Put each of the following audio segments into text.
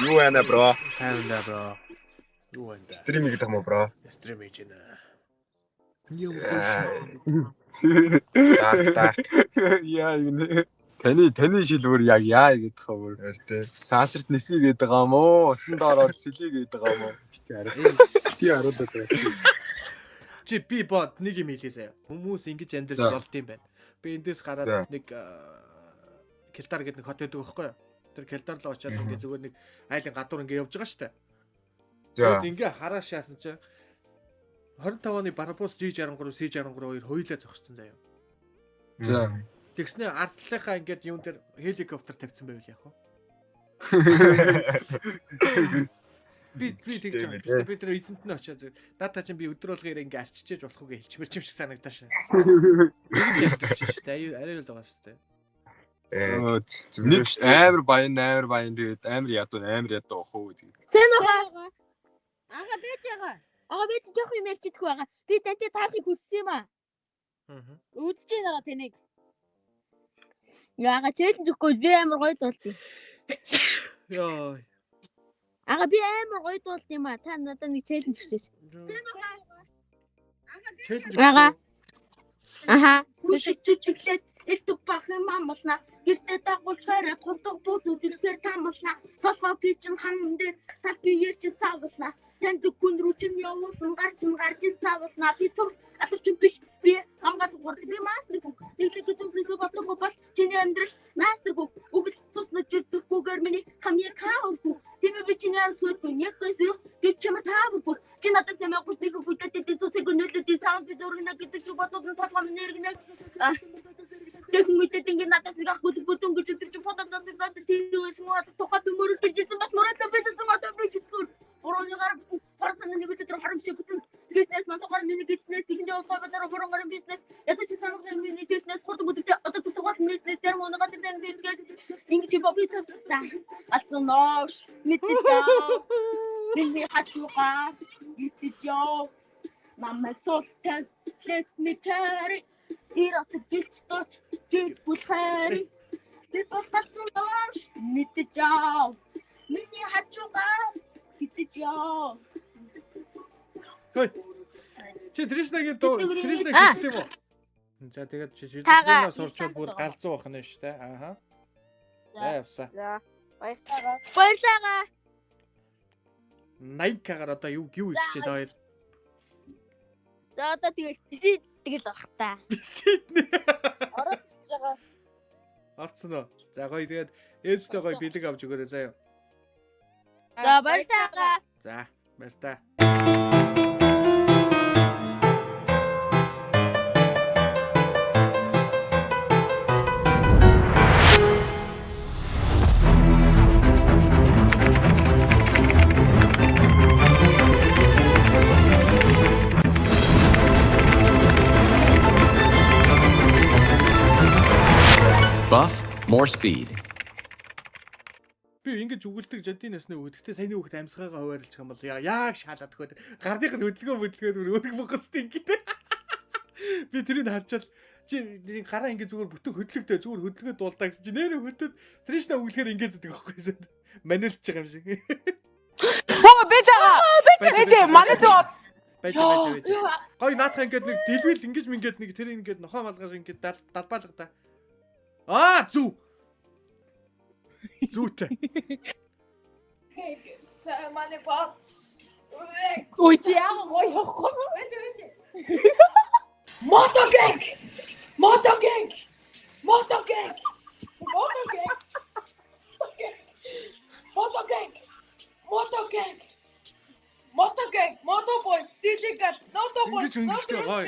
Юу байна, bro? Тайванда, bro. Юу байна да? Stream хийдэг юм уу, bro? Stream хийж байна. Dark dark. Яа гинэ. Таны шилбэр яг яа гэдэг хаа бүр. Өртөө. Сансарт нисээ гэдэг юм уу? Усан доор ор сэлээ гэдэг юм уу? Бити арай. Ти харуулдаг байх. Чи би бод нэг юм хэлье заяа. Хүмүүс ингэж амьдарч За. болд юм байна. Би эндээс гараад За. нэг Келдар гэдэг нэг хот байдаг байхгүй юу? Тэр Келдар руу очиад ингээ зүгээр нэг айлын гадуур ингээ явж байгаа штэ. За. Тэгэд ингээ хараа шаасан чинь 25 оны Барбус G63 C63 хоёр хоёулаа зогссон заяа. За. Тэгснэ ардлынхаа ингээд юун дээр хеликоптер тавьсан байвал яах вэ? Би тэгж байгаа. Тийм ээ. Би тэр эзэнт нь очиад зүгээр надаа чинь би өдөр болгоёр ингээ арчичээж болох уу гэж хэлчмэр юм шиг санагдаашаа. Тэгж амьдарч шүү дээ. Аюу арай л байгаа шүү дээ. Нэг амар баян амар баян тэгээд амар ядуу амар ядуу ах уу гэдэг. Сайн уу ага. Ага байж байгаа. Ага би чи жоох юм ярьчихдаггүй байгаа. Би тантай таарахыг хүссэн юм аа. Аа. Үзэж байгаа таныг. Яага challenge өгөхгүй би амар гоё дуулт юм. Йоо. Ага би амар гоё дуулт юм аа. Та надад нэг challenge өгсөөч. Challenge. Ага. Аха. Хүшиг чүчиглээд элдв бах юм амлна. Гэртээ дагуулж хараад хурдаг бууз үдэлсээр таамлна. Толгой би чин хан дээр тал биеэр чин савлна. Танд гүн рүү чин явуулсан гар чин гарч савлна. Би цог аларч биш. Би хамгаалах гурдаг юм аа. Тэглэг зүмлэг бодлого бол чиний амьдрал наасаргүй. Үгэл цуснаж зүггүйгээр миний хамгийн хаавгүй. Тийм би чиний арс хөлгүй. Яг гэсүү гэж чамар таавгүй. Чи надаас юм агуулж нэг үгүйтэй зүсэг нөлөөд саунд би зургна гэдэг шиг бодлоод нь толгой минь нэргэнэ. Тэгэнгүүтээ ингээ надаас нэг ах бүлэг бүдэн гэж өдөр чи фото зонцог зонцог тэр байсан уу тухай би мөрөдөж ирсэн бас мөрөдлөө байсан одоо би читгүүр. Бурууны гар хорсон нэг өдөр хором шиг бүтэн. Бизнес мантугаар миний бизнес ихэндээ болгоо болоор буруу гарын бизнес ядаж санах миний бизнес худам өдөртөө одоо зүтгэл бизнес зарим унгаа тэр ингэж ингэж бобби тавьсан. Алсан нош мэдчихээ. Миний хачуугаа идэж яв. Намайг суултан let me carry. Ирот гэлч дууч гэр бүл хайр. Би бол галзуу доош мэдэж яв. Миний хачуугаа идэж яв. Хөөе. Чи Тришнагийн дуу Тришнаг Аа. шивт юм уу? За тэгээд чи Таага. шизофрениа сурчвал бүр галзуу байх нь шүү дээ. Ааха. За явсаа. За баярлалаа. Баярлалаа. 80к-гаар одоо юу юу их чид хоёр. За одоо тэгэл тэгэл баг та. Бисиднэ. Ороод ирж байгаа. Орцсон уу? За гоё тэгээд ээжтэй гоё бэлэг авч өгөөрэй заяа. За баярлалаа. За баяр та. Buff, more speed. Би ингэж үгэлдэг жодын насны хүүхэд. Гэтэ саяны хүүхэд амьсгаагаа хуваарлах юм бол яг шаалаад өгöd. Гарных нь хөдөлгөөн хөдөлгөөд бүр өөрөг бонгостой ингэ. Би тэрийг харчаал чи нэг гараа ингэ зүгээр бүтэн хөдлөгдөө зүгээр хөдөлгөөд дуулдаа гэсэн чи нэрээ хөдөд Тришна үглэхээр ингэж өгдөг байхгүй юм. Манилж байгаа юм шиг. Хөө бэж байгаа. Бэж манай дүү Байж байж байж. Гой наадах ингээд нэг дэлбэл ингэж мингээд нэг тэр ингээд нохоо малгаж ингээд далбаалга та. Аа зүв. Зүүтэй. За манай бод. Ой чи яа гоё явахгүй. Бэж бэж. Мото гэнг. Мото гэнг. Мото гэнг. Мото гэнг. Мото гэнг. Мото гэнг. Мото гэнг. Мото бойс. Дилигал. Мото бойс. Ингэж өнгөрчөө, гоё.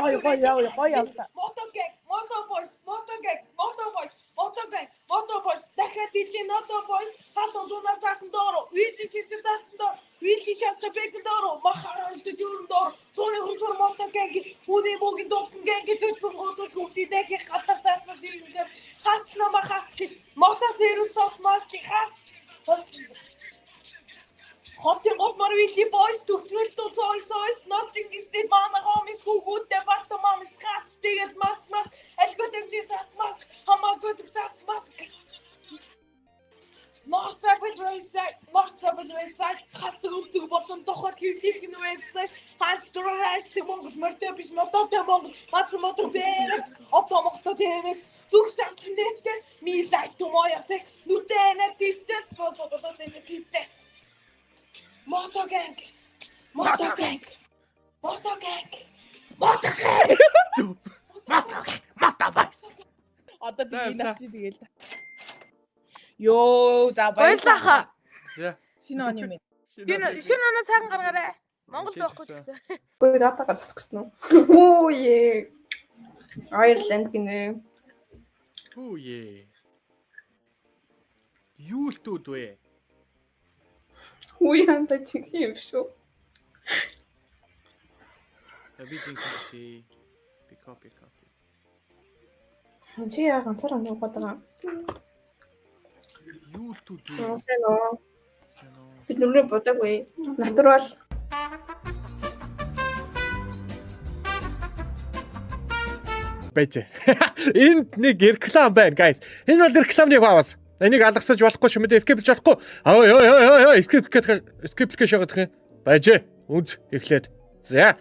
Гоё гоё яа гоё яваа. Мото гэнг. Мото бойс. Мото гэнг. Мото бойс. Мото гэнг. Мото бойс. Дахиад дилийн мото бойс. Халуун зунаар заасан доор. Вилли чисэн заасан доор. Вилли часна бэг доор. Махараа үлдэж өрн доор. Зуны хөрсөр мото гэнг. Үний бүгийн дутан гэнг төтгөн годол хүүхдийн дахиад галар заасан зүйнээр хас нама хас. Мото сэрэл сос мас хас. Хотын гол морвили бойс төгсгөл сой сойс нотинг стил мана хомис хүүгүүдтэй барта мамис хас тэгээд мас мас альготэн зас мас хамаагүй зас мас. North website, North website, хас өвдөг болон тухайд хэвлэх нь вебсайт, хаач дураарч Монгол морьтой биш модотой Монгол, мац модор бэрц, одоо Монголтой тэмэц, зүрх сандлан дээстэй, ми лайк ту моясэ, нүдэнэ пистэс, бододэнэ пистэс. Moto gang. Moto gang. Moto gang. Moto gang. Мото мото boys. Одоо би За, энэ авчи тэгэл. Йоо, за Баярлалаа хаа. За. Шинэ он юм. Шинэ оноо сайхан гаргаарай. Монголд байхгүй ч гэсэн. Үгүй датагаа цацгсан уу? Оо е. Ireland гинэ. Хүү ээ. Юу л дүүд вэ? Хүү янда чих юм шүү. Би жинхэнэ тий. Би копи копи. Чи яа ганцаар оноо байгаа. Юу л дүүд вэ? Сайн уу? Сайн уу? Бид нүрээ бодоогүй. Натурал. Байж. Энд нэг реклам байна, guys. Энэ бол рекламны пауз. Энийг алгасаж болохгүй шүү мэдээ skip лж болохгүй. Ой ой ой ой ой skip гэх skip лэх шагаад юм. Байж. Үнз эхлээд. За.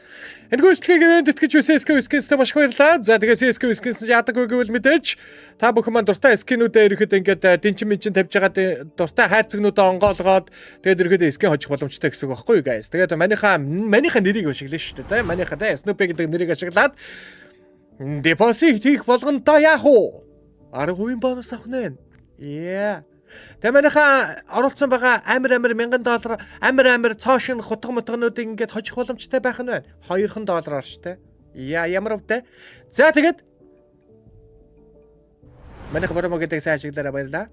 Энэхүү бичлэгийг энд итгэж байсан SK Skins-тэй маш их баярлалаа. За тэгээ SK Skins яадаг вэ гэвэл мэдээж та бүхэн маань дуртай skin үүдээ ерөөхдөө ингээд дэнчин минчин тавьж байгаа дуртай хайрцагнуудаа онгоолгоод тэгээд ерөөхдөө skin хожих боломжтой гэсэн үг байхгүй юу guys. Тэгээд манийхаа нэрийг ашиглана шүү дээ. Манийхаа те Snoopy гэдэг нэрийг ашиглаад депозит хийх болгондоо яах вэ? 10% бонус авах нэ. Yeah. Тэгээ манайхаа оруулсан байгаа амир амир 1000 доллар амир амир цоо шин хутга мутгануудыг ингээд хожих боломжтой байх нь байна. 2хан доллараар штэ. Яа ямар өвдөө. За тэгээд манайх промо гэдэг сайн ашиглаарай баярлаа.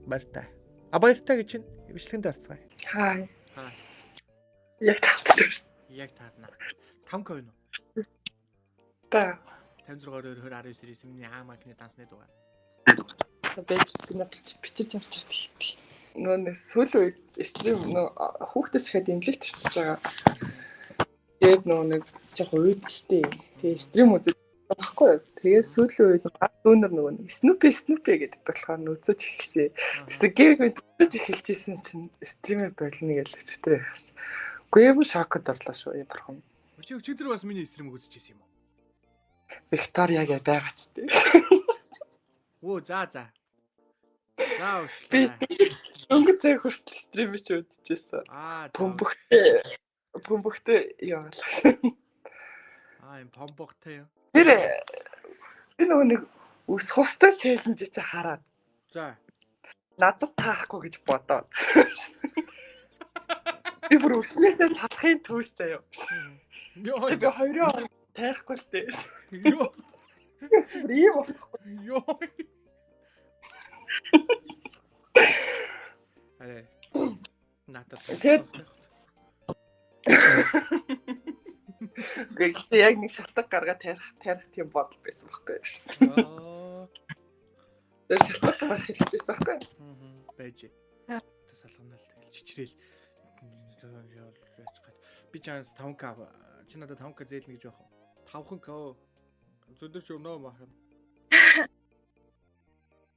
Баяртай. А баяртай гэж чинь бичлэгэнд орцгаая. Хай. Хай. Яг таарсан шүү. Яг таарна. 5 coin уу? Та. 56 2 20 19 99 миний хаамагны дансны дугаар. Байж би надад чи бичиж явж чад гэдэг. Нөө нэг сүүлийн үед stream нөө хүүхдээс ихэд имлэгт ирчихэж байгаа. Тэгээд нөө нэг жоохон уйд штэ. Тэгээ stream үзэж байхгүй юу. Тэгээ сүүлийн үед дүүнер нөгөө нэг Snoopy Snoopy гэдэг болохоор нүцэж эхэлсэн. Тэгсэн гэрэг үзэж эхэлж исэн чинь stream ээ болно гэж өчтөр ярьж. Үгүй юм шокод орлоо шүү. Яа бурхан. Чи өчигдөр бас миний stream үзчихсэн юм уу? Виктория гэж байгаа ч тийм. Өө за за. За Би уушлаа. өнгө цай хүртэл stream чи үзчихсэн. Аа за. Бөмбөгтэй яваалаа. Аа юм помбогтой юм. Тэр би нөгөө нэг ус хустай challenge чи хараад За. надад таахгүй гэж бодоод. Би бүр өснөөсөө салахын түүс заяа. Йоо. Би хоёрын орон тайрахгүй л дээ. Йоо. Бүр ийм болохгүй. Йоо. Арай. Надад. Тэгээд- Гэхдээ яг нэг шалтгаан гаргаад тайрах тийм бодол байсан байхгүй юу? Аа. Тэр шалтгаан гаргах хэрэгтэйсэн байхгүй юу? Байж. Тэ салганал тэгэл чичрээл яаж гад. Би чанс 5к чи надад 5к зээлнэ гэж байх уу? 5к зөндөрч өмнөө мах.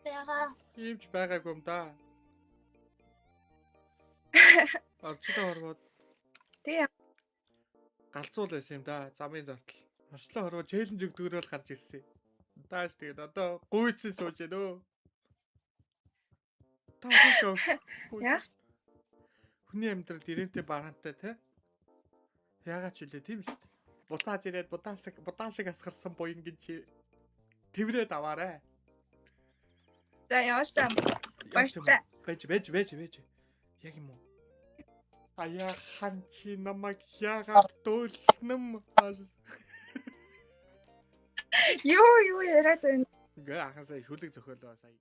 Яга. Ийм ч байгаагүй юм да. Орчлоо хорвоод Тий. галзуул байсан юм да. Замын зартал. Орчлоо хорвоод challenge өгдөгөрөөл гарч ирсэн. Тааш тэгээд одоо гүйцэн сууж байна өө. Таа. Яах Хүний амьдрал ирээнтэй бараантай те. Яагаад ч үлээ тийм шүү дээ. Буцааж ирээд будаан шиг асгарсан буян гэж тэрврээд аваарай. За яваасаа. Баяртай. Байж байж байж байж. Яг юм уу? Аяа хан чи намайг яагаад дөлнөм? Юу яриад байна? Ингээ анхаасаа шүлэг зохиолоо сая.